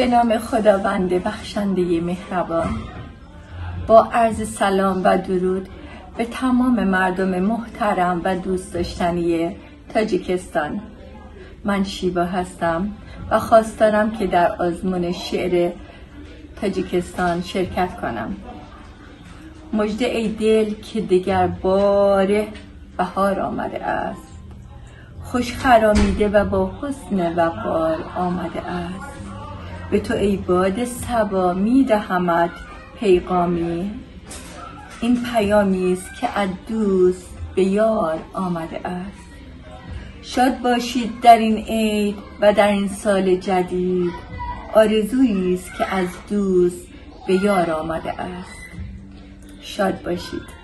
به نام خداوند بخشنده مهربان. با عرض سلام و درود به تمام مردم محترم و دوست داشتنی تاجیکستان. من شیوا هستم و خواستارم که در آزمون شعر تاجیکستان شرکت کنم. مژده ای دل که دگر بار بهار آمده است، خوش خرامیده و با حسن وقار آمده است. به تو ای باد صبا می دهمت پیغامی، این پیامی است که از دوست به یار آمده است. شاد باشید در این عید و در این سال جدید، آرزویی است که از دوست به یار آمده است. شاد باشید.